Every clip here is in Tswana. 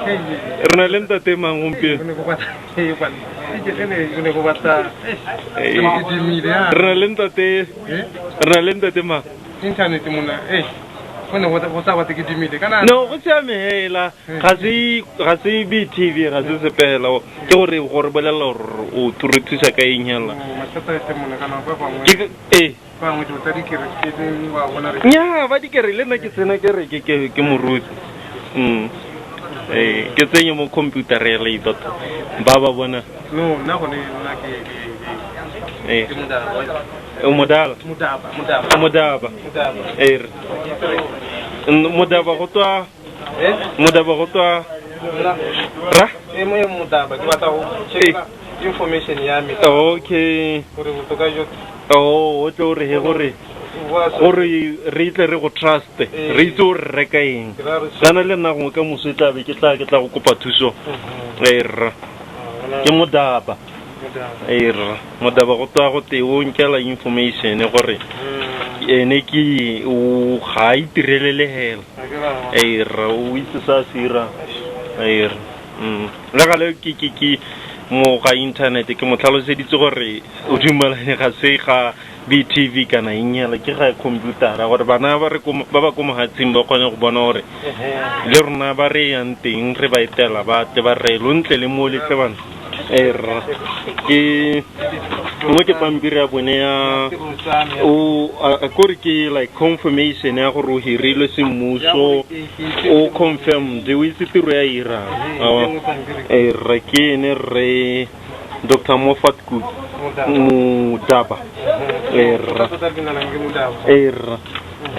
Re na le ntate mang gompieno? Re na le ntate, re na le ntate mang? Internet mona, eh go ne go sa batle ke dimile kana. No, go siame hela. Ga se BTV, ga se sepela, ke gore bolelela gore o re thusa ka eng hela. Mathata e mona kana ba bangwe. Ke ee. Ba bangwe dilo tsa dikereke wa bona re. Nya, ba dikere le nna ke tsena kereke, ke moruti. Ee, ke tsenye mo computer le batho ba ba bona. No, nna gone nna ke Ee. ke modaba. O modala? Modaba, modaba. Modaba. Modaba. Ee, modaba go tswa. Eh? Modaba go tswa. Nna ra e mo e modaba, ke batla go check information ya me. Gore botoka jo. Oh, o tlo re he gore re itle re go trust, re itse gore re reka eng. Kana le nna gongwe ka moso e tla be ke tla go kopa thuso. Ee rra, ke modaba. Ee rra, modaba go tswa go te o nkela information gore ene ke o ga a itirelele hela. Ee rra, o itse se a se irang. Ee rra. Le gale ke mo ga internet, ke mo tlhaloseditse gore o dumelane ga se ga BTV kana eng hela, ke ga computera gore bana ba re ba ba ko mohatsheng ba kgone go bona gore le rona ba re yang teng re ba etela, ba tle ba re lo ntle le mo letle bana. Ee rra, ke mo ke pampiri ya bone ya o a kore ke like confirmation ya gore o hirilwe semmuso, o confirmed, o itse tiro ya irang. Ee rra, ke ene rre Dr Moffat Modaba. Ee rra. Ee rra.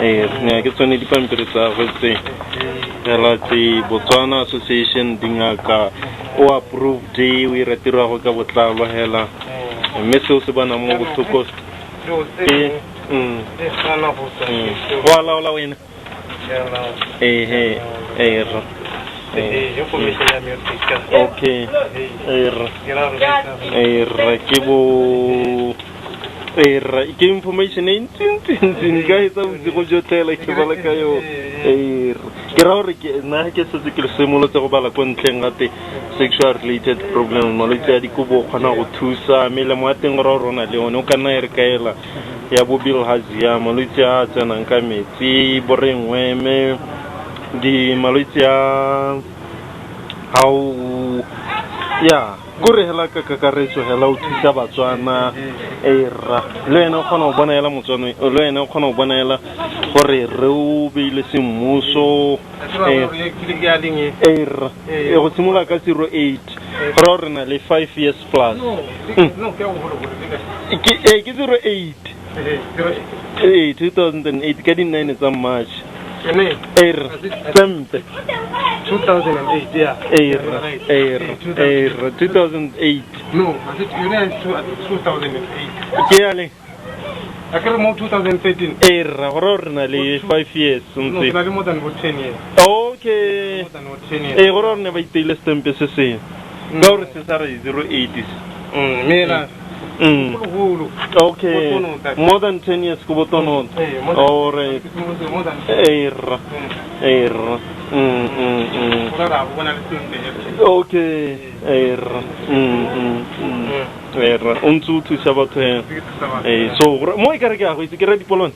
Ee nya, ke tsone dipampiri tsa gagwe tse fela tse, Botswana Association Dingaka, o approved, o ira tiro ya go ka botlalo hela, mme seo se bonang mo bothoko ke go a laola wena. Ehe, ee rra. Okay, ee rra. Ee rra, ke bo ee rra, ke information e ntsi-ntsi-ntsi, nka etsa bosigo jotlhela ke bala ka yo. Ee rra, ke ra gore ke nna ke setse ke simolotse go bala ko ntlheng gate sexual related problem, malwetse a dikobo, o kgona go thusa melemo ya teng, gore o rona le one o ka nna e re kaela ya bo bilharzia, malwetse a a tsenang ka metsi, borengweme, di malwetse a ao ya kore hela ka kakaretso hela o thusa Batswana. Ee rra, le wena o kgona go bona hela Motswana, le wena o kgona go bona hela gore re o beile semmuso. Ee rra. Ee, go simolola ka 08, gore re na le 5 years plus. Ke ee, ke 08, ee, 2008 ka di-9 tsa March. Ee rra, sempe. 2008, yeah. Ee rra, ee rra, ee rra, 2008. No, yone 2008. Ke ya leng? A ke re mo 2013. Ee rra, gore re na le 5 years. No, ntse ke na le more than bo 10 years. More than bo 10 years. Ee, gore re ne ba iteile stempe se sengwe ka gore se sa re 08. Mme ena golo. Okay, more than 10 years ko botonota. Ee, more than- Alright. More than Ee rra, ee rra. Go ra bona le sente. Okay, ee rra. Ee rra, o ntse o thusa batho hela. Ee, so mo e kare ke a go itse, ke ra dipolone.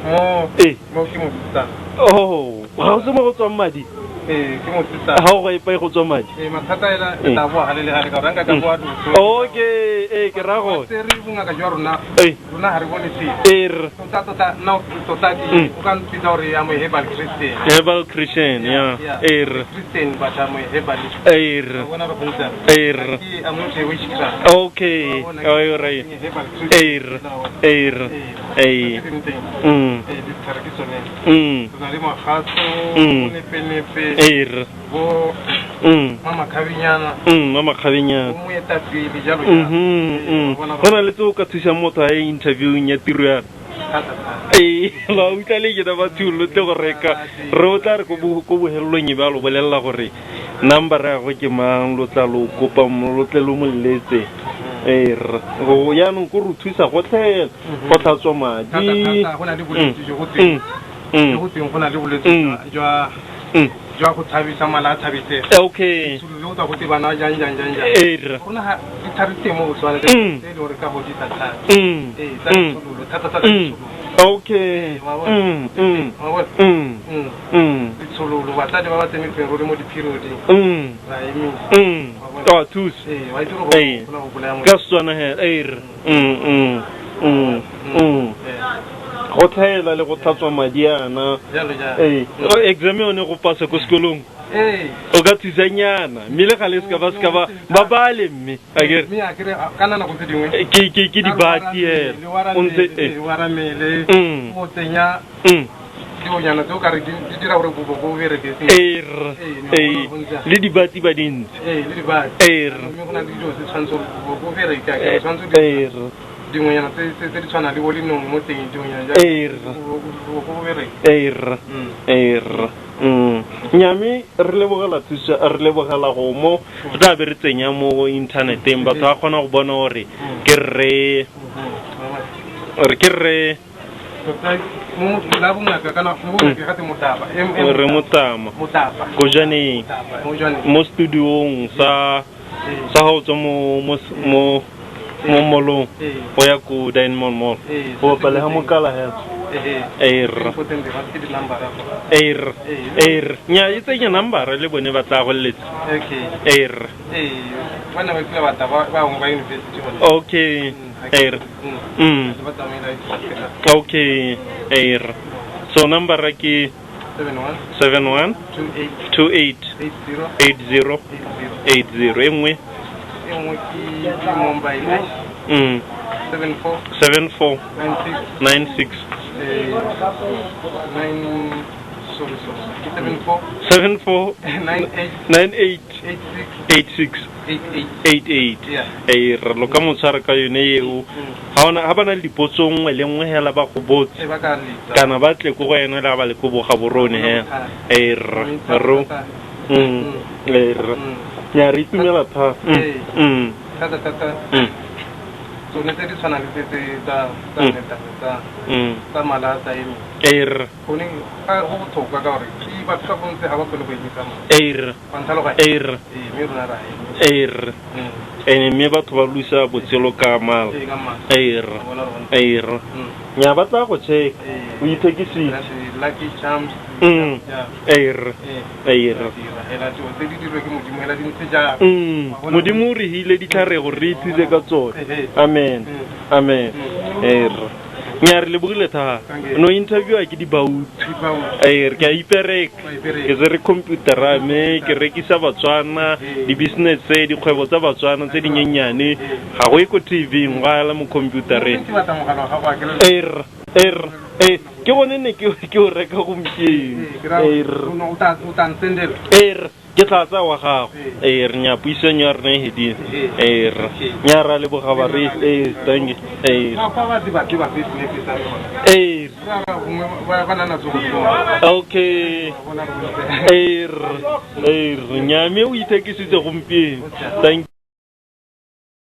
Mo Ee. Mo ke mosetsana. Oh, ga o se mo go tswang madi? Ee, ke mosetsana. Ga o go epa e go tswa madi? Ee, mathata ela re tla boa gale le gale ka gore nka ka boa dotso. Okay, ee, ke ra gore Tsere bongaka jwa rona. Rona ga re bone selo. Ee rra. Tota tota nna tota ke o ka mpitsa gore I'm a herbal Christian. Herbal Christian, ya. Ee rra. Christian, but I'm a herbalist. Ee rra. Wa bona re go ntse. Ee rra. Ke I'm not a witchcraft. Okay, all right. Ke herbal Christian. Ee rra, ee rra, ee. Ee, ditlhare ke tsone. Re na le magaso, bo nepenepe, Ee rra. bo mamakgabinyana, Mamakgabenyana, bo moetapele, jalo jalo. Go na le tse o ka thusang motho a ye interviewing ya tiro ya. Thata thata. Ee, la utlwa le kena batho lo tle go reka, re o tla re ko bohelelong e ba lo bolelela gore number ya gagwe ke mang, lo tla lo kopa mo lo tle lo mo letse. Ee rra, go yaanong ko re thusa gotlhela go tlhatswa madi. Thata thata, go na le bolwetse jo go teng jo go teng, go na le bolwetse jwa Jwa go tshabisa mala a tshabisega. Okay. Tshololo o tsa go tebana jang jang jang jang. Ee, rra. Rona ga ditlhare teng mo Botswana tse Mm. tse e leng gore ka godisa thata. Ee, tsa ditshololo thata thata ditshololo. Okay. Wa bona? Wa bona? Ditshololo batsadi ba ba tsenetseng ruri mo di-perioding ra emisa. Wa bona? Wa thusa. Ee, wa itse gore Ee. go kgona go bolaya Ka motho. Setswana hela. Ee, rra. Ee, Go tlhaela le go tlhatswa madi ana. Jalo jalo. Ee. O exam yone go pasa ko sekolong. Ee. O ka thusanyana mme le gale se ka ba se ka ba ba bale mme akere. Mme akere kana nako tse dingwe Ke dibati hela. O ntse e waramele o tsenya dilonyana tse o kare di dira gore boboko bo bereke sentle. Ee, rra. Ee, Ee, le dibati ba dintsi. Ee, le dibati. Ee, rra. Mme go na le dilo tse tshwanetse gore boboko bo bereke akere tshwanetse o Ee, rra. dingwenyana tse di tshwanang le bo lenong mo teng dingwenyana jalo. Ee, rra. Boboko bo bereke. Ee, rra. Ee, rra. Nyame re lebogela thuso, re lebogela go mo re tla be re tsenya mo inthaneteng batho ba kgona go bona gore ke rre re ke rre Tota mo la bongaka kana mo bongaka ga te Motaba. M M re Motama Motaba. Ko Jwaneng. Motaba mo Jwaneng. Mo studiong sa sa ga o tswa mo mo mo mo mall-ong Ee. go ya ko Diamond Mall Ee, go bapale ga mokala hela. Ee. Ee, rra. Important ba ke di-number fa. Ee, rra. Ee. Ee, rra. Nya e tsenya number le bone ba tla go letsa. Okay. Ee, rra. Ee, ba ne ba kile ba tla ba bangwe ba university gone. Okay. Ee, rra. Ba tsamaile ba Okay. Ee, rra. So number ke 71 71 28 28 80 80 80. 80 e nngwe. E nngwe ke mobile 74 74 96 96 9 sorry sorry ke 74 74 98 98 86 86 88. 88. Yeah. Ee, rra, lo ka mo tshwara ka yone eo. Ga ona ga ba na le dipotso nngwe le nngwe hela ba go botse E ba ka letsa. kana ba tle ko go ena le ga ba le ko bogaborone hela. Ee, rra. Ro. Ee, rra. Nya re itumela thata. Ee. Thata thata tsone tse di tshwanang le tse tse tsa tsa neta tsa tsa mala a sa eme. Ee, rra. Gone ga go botlhokwa ka gore ke batho ka bontsi ga ba kgone go emisa mala. Ee, rra. Wa ntlhaloganya? Ee, rra. Ee, mme rona ra ema. Ee, rra. Ene mme batho ba lusa botshelo ka mala. Ee, ka mala. Ee, rra. Wa bona gore Ee, rra. Nya ba tla go check. O ithekisitse. Lucky Charms. Yeah. Ee, rra. Ee. Ee, rra. Dira hela dilo tse di dirwe ke Modimo hela di ntse jalo. Wa Modimo o re hile ditlhare gore re ithuse ka tsone. Ehe. Amen. Amen. Ee, rra. Nya re lebogile thata. Thank you. No interviewa ke dibautu. Dibautu. Ee, ke a ipereka. Wa ipereka. Ke tsere computer mme ke rekisa Batswana, di-business dikgwebo tsa Batswana tse dinyenyane. Ga go ye ko TV-ing, go ala mo computereng. Ke batla mogala wa gago a ke le- Ee, rra. Ee, rra. Ee, ke gone ne ke o reka gompieno. Ee, ke raya Ee, rra. o tla nsendela. Ee, rra. Ke tla tsaya wa gago. Ee. Ee, re nya puisano ya rena e fedile. Ee. Ee, rra. Okay. Nya ra leboga bareki. Ee, thank you. Ee. Ba ba di batle ba business tsa lona. Ee. Ba ba gongwe ba na natso go tsona. Okay. Wa bona gore Ee, rra. Ee, rra. Nya mme o ithekisitse gompieno. Thank